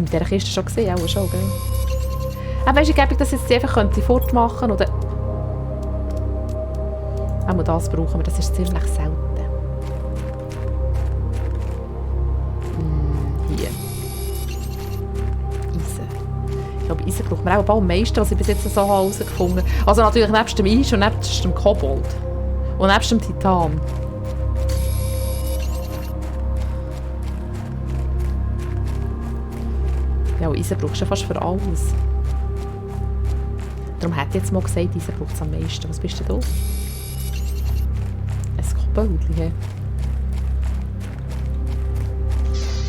Sie mit dieser Kiste schon gesehen? Auch schon, gell? Aber weisst du, ich dass jetzt sie einfach fortmachen könnte. Auch das brauchen wir, das ist ziemlich selten. Hier. Eisen. Ich glaube, Eisen brauchen wir auch am meisten, was ich bis jetzt so herausgefunden habe. Also natürlich nebst dem Eisen und nebst dem Kobold. Und nebst dem Titan. Ja, Eisen brauchst du fast für alles. Darum hätte ich jetzt mal gesagt, Eisen braucht es am meisten. Was bist denn du? Ein Koboldli.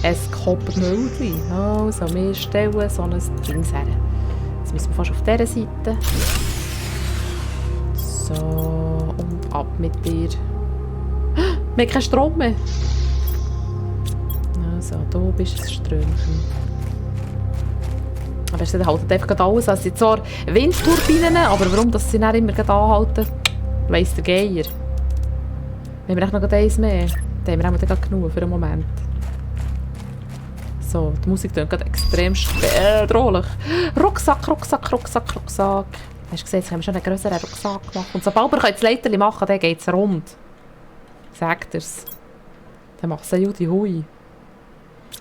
Ein Koboldli. Also, wir stellen so ein Ding her. Jetzt müssen wir fast auf dieser Seite. So, und ab mit dir. Wir haben keinen Strom mehr. Also, du bist ein Strömchen. Aber es halten einfach alles. Es sind zwar Windturbinen, aber warum dass sie nicht immer anhalten, weiss der Geier. Wenn wir noch eins mehr, dann haben wir auch genug für einen Moment. So, die Musik klingt gerade extrem bedrohlich. Rucksack, Rucksack, Rucksack, Rucksack. Hast du gesehen, jetzt haben wir schon einen grösseren Rucksack gemacht. Und sobald wir das Leiterli machen, dann geht es rund. Sagt er's. Dann macht es ein Judy Hui.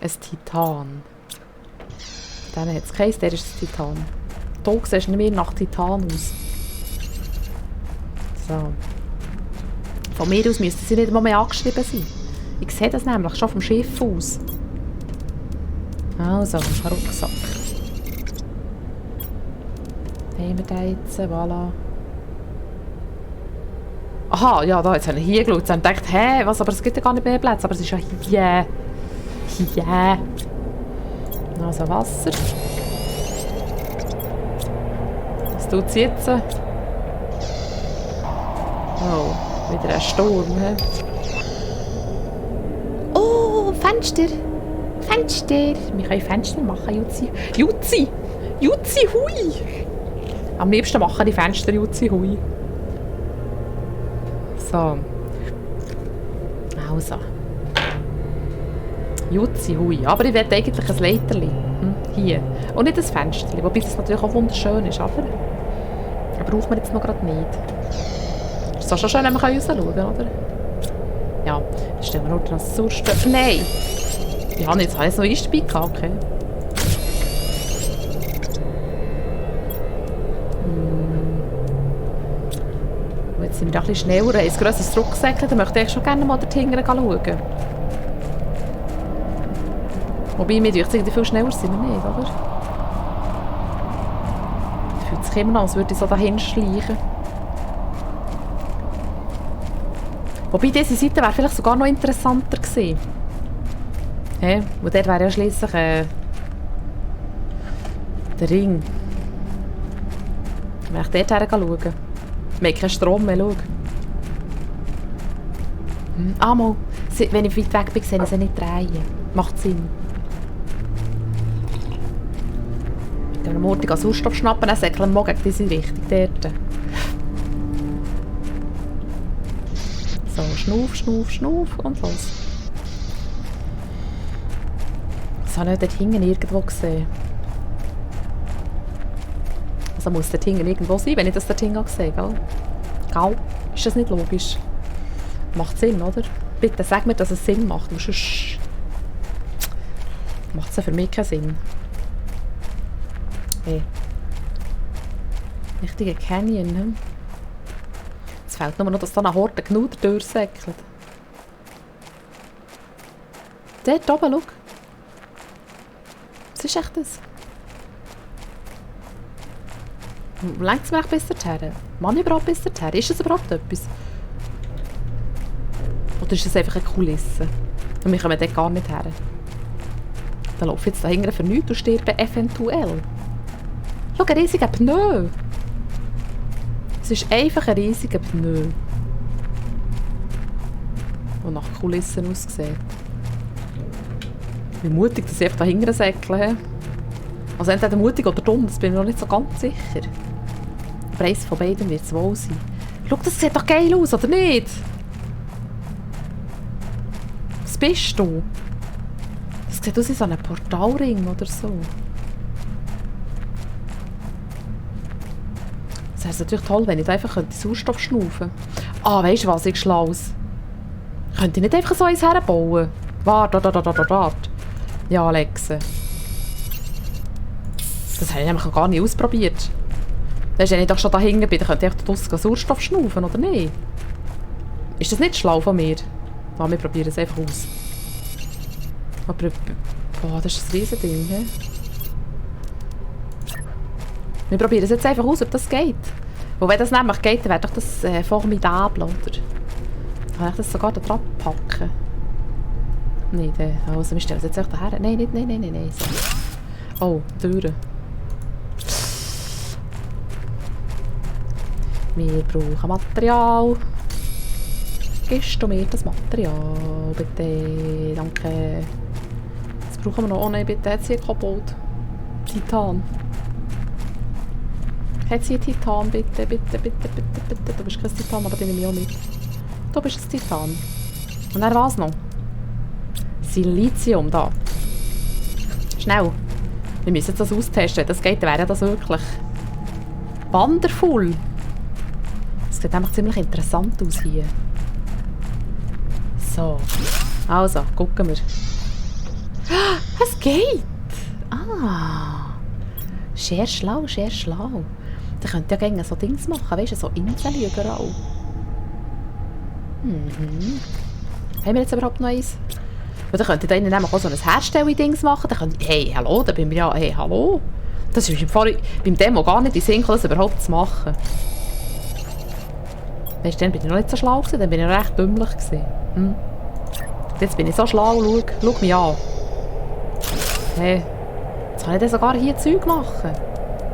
Ein Titan. Dann hat es keins, der ist ein Titan. Hier siehst du nicht mehr nach Titan aus. So. Von mir aus müssten sie nicht einmal mehr angeschrieben sein. Ich sehe das nämlich schon vom Schiff aus. Also, ein Rucksack. Den haben wir den jetzt, voilà. Aha, ja, da, jetzt habe ich hier geschaut. Jetzt habe ich gedacht, hä, was, aber es gibt ja gar nicht mehr Plätze. Aber es ist ja hier. Hier. Also Wasser. Was tut es jetzt? Oh, wieder ein Sturm. He? Oh, Fenster. Fenster. Wir können Fenster machen, Jutzi. Jutzi! Jutzi, hui! Am liebsten machen die Fenster Jutzi, hui. So. Also. Jutzi, hui. Aber ich will eigentlich ein Leiterli. Hier. Und nicht ein Fensterli. Wobei das natürlich auch wunderschön ist. Aber brauchen wir jetzt noch gerade nicht. Ist das schon schön, wenn wir rausschauen können, oder? Ja. Dann stellen wir nur den Sauerstoff. Nein! Ich habe jetzt noch Eis dabei gehabt, okay. Und jetzt sind wir ein bisschen schneller. Ein grosses Rucksäckchen, da möchte ich schon gerne mal dorthin schauen. Wobei, mir denkt, viel schneller sind wir nicht, oder? Fühlt sich immer noch, als würde ich so dahin schleichen. Wobei, diese Seite wäre vielleicht sogar noch interessanter gewesen. Hey, und dort wäre ja schliesslich der Ring. Wenn ich dort her schauen. Wir haben keinen Strom mehr, schau. Mal, wenn ich weit weg bin, sehe ich sie nicht drehen. Macht Sinn. Wenn wir morgen an Sauerstoff schnappen, dann säckeln wir morgen diese Richtung dort. So, schnuff, schnuff, schnuff und los. Das habe ich dort hinten irgendwo gesehen. Also muss dort hinten irgendwo sein, wenn ich das dort hinten sehe, gell? Gell? Ist das nicht logisch? Macht Sinn, oder? Bitte sag mir, dass es Sinn macht, sonst macht es ja für mich keinen Sinn. Hey. Richtiger Canyon, ne? Es fehlt nur noch, dass da eine Horde genug durchsäckelt. Dort oben, schau. Was ist echt das? Lenkt es mir echt bis dorthin? Mann, überhaupt bis dorthin? Ist das überhaupt etwas? Oder ist das einfach eine Kulisse? Und wir kommen dort gar nicht her. Dann laufe ich jetzt da hinten für nichts und sterbe eventuell. Schau, ein riesiger Pneu. Es ist einfach ein riesiger Pneu. Der nach Kulissen aussieht. Wie mutig, dass ich einfach da hinten säckle. Also entweder mutig oder dumm, das bin ich noch nicht so ganz sicher. Aber eins von beiden wird es wohl sein. Schau, das sieht doch geil aus, oder nicht? Was bist du? Das Das sieht aus wie so ein Portalring oder so. Das wäre natürlich toll, wenn ich da einfach Sauerstoff schnaufen könnte. Ah, weißt du was, ich Schlaus. Könnte ich nicht einfach so eins herbauen? Warte. Ja, Alexa. Das habe ich nämlich noch gar nicht ausprobiert. Das ist, wenn ich doch schon da hinten bin, dann könnte ich draussen Sauerstoff schnaufen, oder nicht? Ist das nicht schlau von mir? Ja, wir probieren es einfach aus. Aber, boah, das ist ein Riesending, he? Wir probieren es jetzt einfach aus, ob das geht. Und wenn das nämlich geht, dann wäre doch das formidabel, oder? Kann ich das sogar da dran packen? Nein, also wir stellen es jetzt echt daher. Nein. So. Oh, Türen. Wir brauchen Material. Gibst du mir das Material, bitte? Danke. Jetzt brauchen wir noch... Oh nein, bitte, hat sie Kobold? Titan. Hat sie Titan, bitte. Du bist kein Titan, aber den nehme ich auch mit. Du bist ein Titan. Und dann was noch? Silizium, da. Schnell. Wir müssen das austesten. Wenn das geht, dann wäre das wirklich wonderful. Das sieht einfach ziemlich interessant aus hier. So. Also, gucken wir. Es geht! Ah. Sehr schlau. Da könnt ihr ja gerne so Dings machen, weißt du, so Inseln überall. Haben wir jetzt überhaupt noch eins? Und dann könnt ihr da innen nämlich auch so ein Herstellung-Dings machen. Dann könnt ihr, hey, hallo, da bin ich ja, hey, hallo. Das ist beim Demo gar nicht in den Sinn, das überhaupt zu machen. Weißt du, dann bin ich noch nicht so schlau gewesen, dann bin ich noch recht dümmlich gewesen. Jetzt bin ich so schlau, schau mich an. Hey, jetzt kann ich dann sogar hier Zeug machen.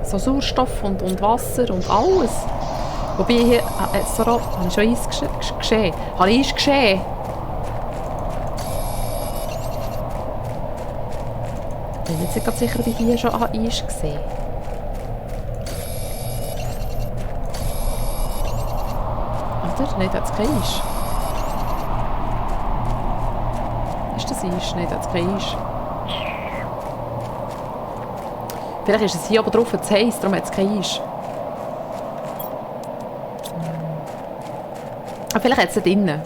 So Sauerstoff und Wasser und alles. Wobei hier, habe ich schon Eis geschehen. Habe ich Eis geschehen? Ich bin jetzt nicht ganz sicher, ob ich hier schon Eis gesehen. Oder? Nein, da hat es kein Eis. Ist das Eis? Nein, da hat es kein Eis. Vielleicht ist es hier oben drauf zu heiß, darum hat es kein Eis. Vielleicht hat es da drinnen.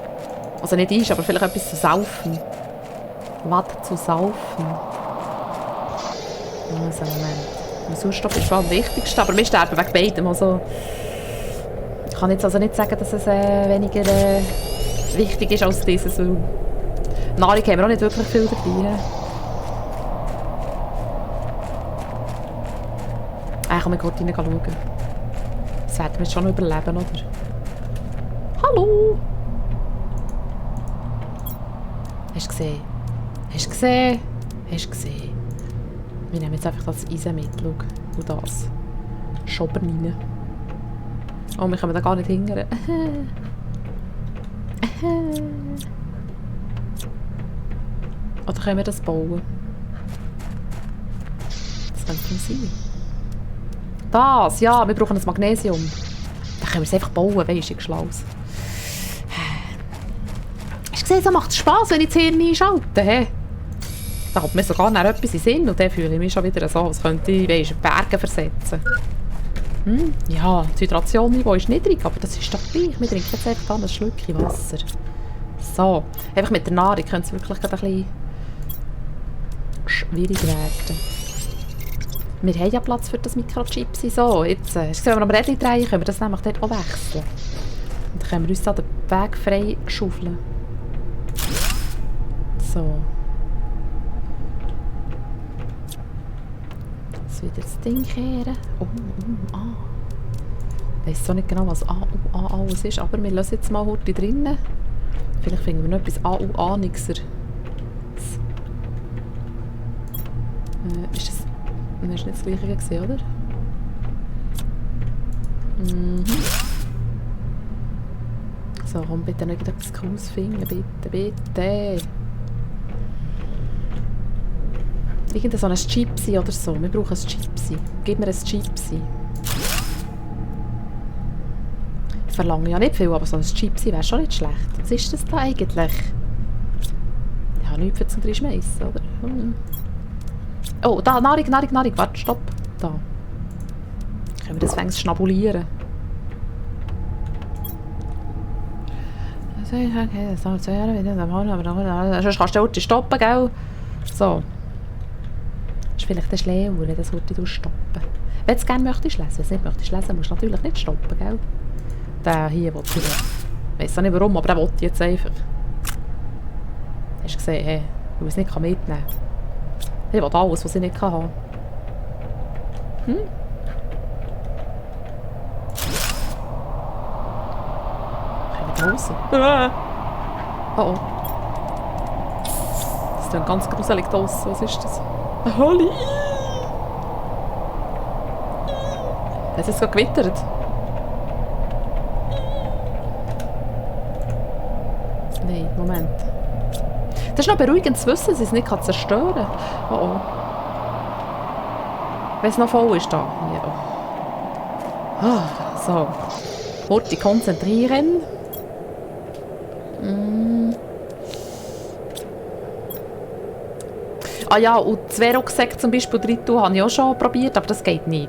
Also nicht Eis, aber vielleicht etwas zu saufen. Was zu saufen. Also Moment. Der Sauerstoff ist am wichtigsten, aber wir sterben wegen beidem. Also, ich kann jetzt also nicht sagen, dass es weniger wichtig ist als dieses. Nahrung haben wir auch nicht wirklich viel dabei. Ich kann kurz rein schauen. Das werden wir jetzt schon noch überleben, oder? Hallo! Hast du gesehen? Wir nehmen jetzt einfach das Eisen mit, schau. Und das. Schobern rein. Oh, wir können da gar nicht hingern. Oder können wir das bauen? Das könnte sein. Das, ja, wir brauchen ein Magnesium. Dann können wir es einfach bauen, weisst du, Schlaus. Hast du gesehen, so macht es Spass, wenn ich das Hirn einschalte, hä? Da kommt mir sogar noch etwas in den Sinn und dann fühle ich mich schon wieder so, als könnte ich, weisst, Berge versetzen. Ja, das Hydratationsniveau ist niedrig, aber das ist doch gleich. Wir trinken jetzt einfach ein Schlückchen Wasser. So, einfach mit der Nahrung könnte es wirklich ein bisschen schwierig werden. Wir haben ja Platz für das Mikrochip. So, jetzt, wenn wir am Rädchen drehen, können wir das nämlich dort auch wechseln. Und dann können wir uns da den Weg frei schaufeln. So. Jetzt wieder das Ding kehren. Ich weiss so nicht genau, was alles ist, aber wir lassen jetzt mal heute drinnen. Vielleicht finden wir noch etwas nixer. Ist das... Das war nicht das Gleiche gewesen, oder? So, komm bitte noch etwas Cooles finden, bitte. Irgendein so ein Gypsy oder so. Wir brauchen ein Gypsy. Gib mir ein Gypsy. Ich verlange ja nicht viel, aber so ein Gypsy wäre schon nicht schlecht. Was ist das da eigentlich? Ich habe nichts für zum reinschmeissen, oder? Oh, da, Nahrung. Warte, stopp. Da. Können wir das wenigstens schnabulieren? Okay, das dauert 2 Jahre wieder. Sonst kannst du heute stoppen, gell? So. Das ist vielleicht der Schlau, wenn das heute stoppen. Wenn du es gerne möchtest lesen, wenn du nicht möchtest lesen, musst du natürlich nicht stoppen, gell? Der hier will ich nicht. Ich weiss auch nicht warum, aber der will ich jetzt einfach. Hast du gesehen, hey, weil ich es nicht mitnehmen kann. Ich will alles, was ich nicht haben kann. Raus. Oh oh. Das ist dann ganz gruselig draussen. Was ist das? Ein Holly! Hat es jetzt gerade gewittert? Nein, Moment. Das ist noch beruhigend zu wissen, dass ich es nicht zerstören kann. Oh oh. Wenn es noch voll ist da. Hier. Oh. Ah, so. Kurz konzentrieren. Ah ja, und 2 Rucksäcke zum Beispiel drin tun, habe ich auch schon probiert, aber das geht nicht.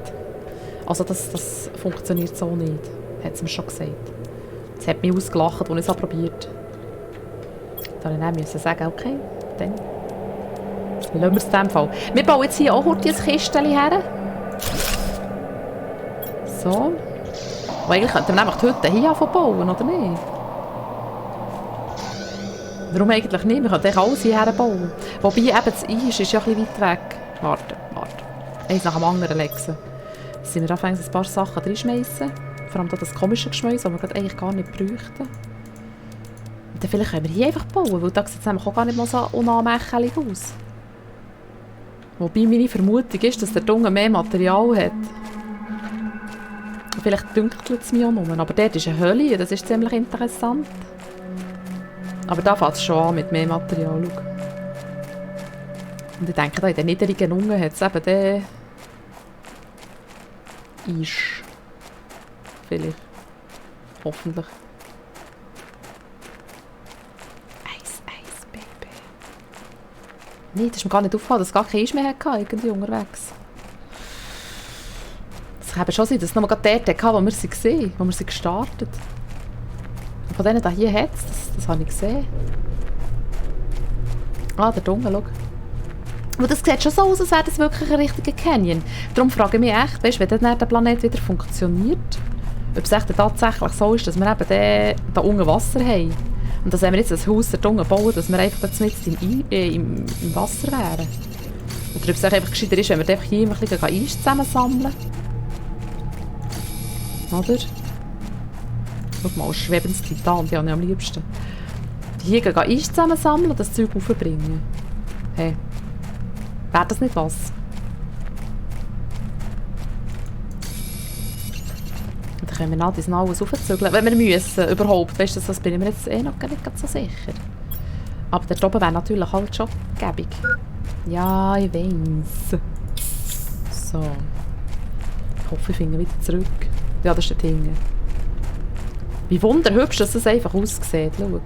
Also das funktioniert so nicht, hat sie mir schon gesagt. Sie hat mich ausgelacht, als ich es probiert habe. Da musste ich sagen, okay, dann lassen wir es in dem Fall. Wir bauen jetzt hier auch kurz ein Kistchen her. So. Und eigentlich könnten wir nämlich die Hütte hier bauen, oder nicht? Warum eigentlich nicht? Wir können alles hierher bauen. Wobei eben das Eis ist ja ein bisschen weit weg. Warte. Eins nach dem anderen legen. Jetzt sind wir anfangen, ein paar Sachen reinschmeißen. Vor allem das komische Geschmäus, das wir eigentlich gar nicht bräuchten. Und dann vielleicht können wir hier einfach bauen, weil da sieht es nämlich auch gar nicht mal so unanmächtig aus. Wobei meine Vermutung ist, dass der Dunge mehr Material hat. Vielleicht dünkelt es mich auch nur, aber dort ist eine Höhle, das ist ziemlich interessant. Aber da fängt es schon an mit mehr Material. Schau. Und ich denke, da in den niedrigen Ungen hat es eben den Eis. Vielleicht. Hoffentlich. Eis, Baby. Nee, das ist mir gar nicht aufgefallen, dass es gar kein Eis mehr hatte, irgendwie unterwegs. Es kann schon sein, dass es noch mal dort hatte, wo wir sie gesehen, wo wir sie gestartet. Und von denen hier hat es, das habe ich gesehen. Ah, der Dunge, schau. Aber das sieht schon so aus, als wäre das wirklich ein richtiger Canyon. Darum frage ich mich echt, weißt, wenn dann der Planet wieder funktioniert, ob es echt tatsächlich so ist, dass wir eben da unten Wasser haben. Und dass wenn wir jetzt ein Haus da unten bauen, dass wir einfach jetzt im Wasser wären. Oder ob es einfach gescheiter ist, wenn wir einfach hier ein bisschen Eis zusammensammeln. Oder? Schau mal, schwebendes Titan, die habe ich am liebsten. Hier gehen Eis zusammensammeln und das Zeug aufbringen. Hey, wäre das nicht was? Und dann können wir nach diesem alles aufzügeln. Wenn wir müssen, überhaupt. Weißt du, das bin ich mir jetzt nicht so sicher. Aber dort oben wäre natürlich halt schon gäbig. Ja, ich weiss. So. Ich hoffe, ich finde wieder zurück. Ja, das ist dort hinten. Wie wunderhübsch dass das einfach aussieht. Schau. Wir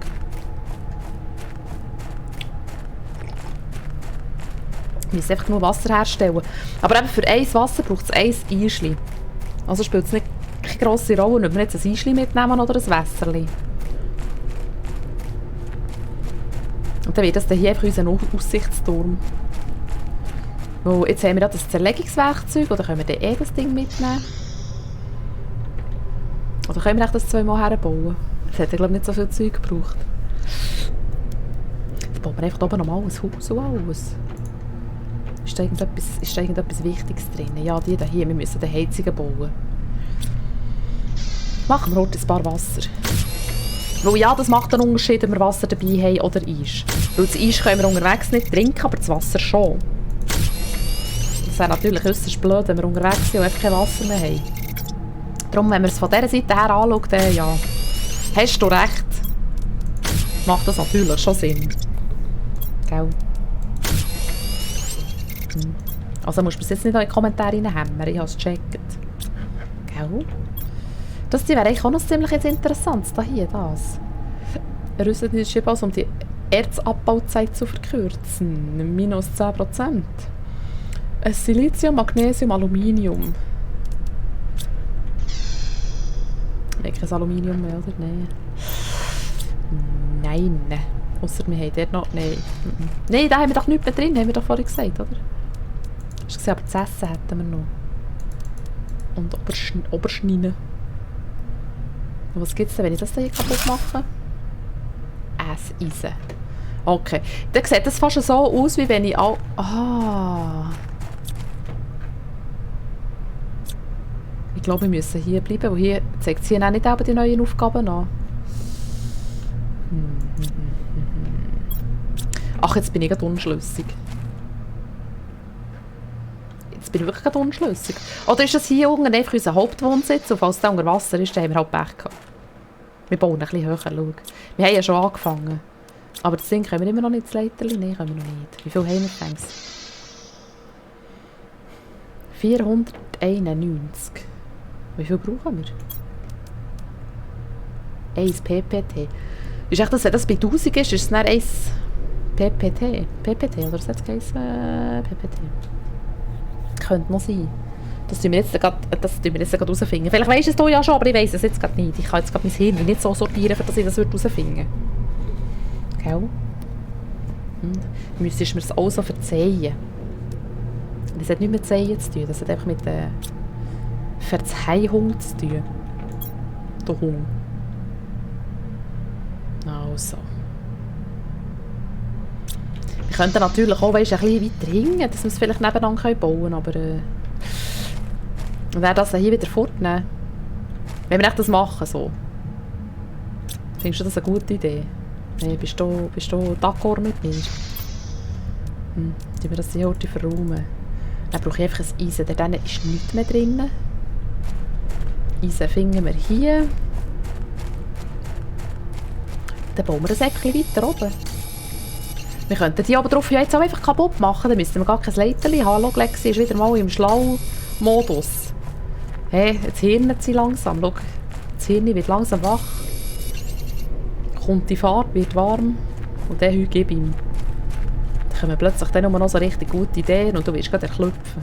müssen einfach nur Wasser herstellen. Aber eben für ein Wasser braucht es ein Eisli. Also spielt es nicht eine grosse Rolle, ob wir jetzt ein Eisli mitnehmen oder ein Wässerli. Und dann wird das hier einfach unser Aussichtsturm. Weil jetzt haben wir ja das Zerlegungswerkzeug, oder können wir dann das Ding mitnehmen? Oder können wir das 2-mal herbauen? Das hat ja, glaube ich, nicht so viel Zeug gebraucht. Jetzt bauen wir einfach oben nochmal ein Haus und alles. Ist da irgendetwas Wichtiges drin? Ja, die hier, wir müssen die Heizungen bauen. Machen wir heute ein paar Wasser. Weil ja, das macht einen Unterschied, ob wir Wasser dabei haben oder Eis. Weil das Eis können wir unterwegs nicht trinken, aber das Wasser schon. Das wäre natürlich äußerst blöd, wenn wir unterwegs sind und einfach kein Wasser mehr haben. Darum, wenn man es von dieser Seite her anschaut, ja, hast du recht. Macht das natürlich schon Sinn. Gell? Also musst du es jetzt nicht in die Kommentare reinhämmern, ich habe es gecheckt. Gell? Das wäre eigentlich auch noch ziemlich interessant, das hier, das. Rüstet ist um die Erzabbauzeit zu verkürzen. Minus 10%. Silizium, Magnesium, Aluminium. Kein Aluminium mehr, oder? Nein. Nein. Ausser wir haben dort noch... Nein. Nein, da haben wir doch nichts mehr drin, haben wir doch vorhin gesagt, oder? Hast du gesehen, aber zu essen hätten wir noch. Und Oberschneiden. Und was gibt es denn, wenn ich das hier kaputt mache? Eisen. Okay. Dann sieht das fast so aus, wie wenn ich auch... Ah. Ich glaube, wir müssen hier bleiben, weil hier zeigt sie auch nicht eben die neuen Aufgaben an. Ach, jetzt bin ich gerade unschlüssig. Jetzt bin ich wirklich gerade unschlüssig. Oder ist das hier unten einfach unser Hauptwohnsitz? Und falls der unter Wasser ist, dann haben wir halt Pech gehabt. Wir bauen ein bisschen höher, schau. Wir haben ja schon angefangen. Aber das Ding können wir immer noch nicht, das Leiterli. Nein, können wir noch nicht. Wie viel haben wir denn? 491. Wie viel brauchen wir? 1 PPT. Ist echt das, wenn das bei 1000 ist es dann 1 PPT? PPT, oder was hat es geheißen? PPT. Könnte noch sein. Das tun wir jetzt gerade herausfinden. Vielleicht weisst du es ja schon, aber ich weiss es jetzt gerade nicht. Ich kann jetzt gerade mein Hirn nicht so sortieren, dass ich das herausfinden würde. Gell? Müsstest du mir das auch so verzeihen. Das hat nichts mit Zehen zu tun, das hat einfach mit der Verzeihung zu tun. Der Hund. Also. Wir könnten natürlich auch, weißt, ein bisschen weiter hinten, dass wir es vielleicht nebeneinander bauen können, aber und dann das hier wieder fortnehmen. Wenn wir echt das machen, so. Findest du das eine gute Idee? Nee, bist du d'accord mit mir? Tun wir das hier heute verräumen. Dann brauche ich einfach ein Eisen. Da ist nichts mehr drin. Eisen finden wir hier. Dann bauen wir das Säckchen weiter oben. Wir könnten die aber drauf jetzt auch einfach kaputt machen. Dann müssten wir gar kein Leiterli haben. Hallo, Lexi ist wieder mal im Schlau-Modus. Hey, jetzt hirnet sie langsam. Schau, das Hirn wird langsam wach. Kommt die Fahrt, wird warm. Und dann gib ihm. Dann kommen plötzlich dann nur noch so richtig gute Ideen und du wirst gerade erklüpfen.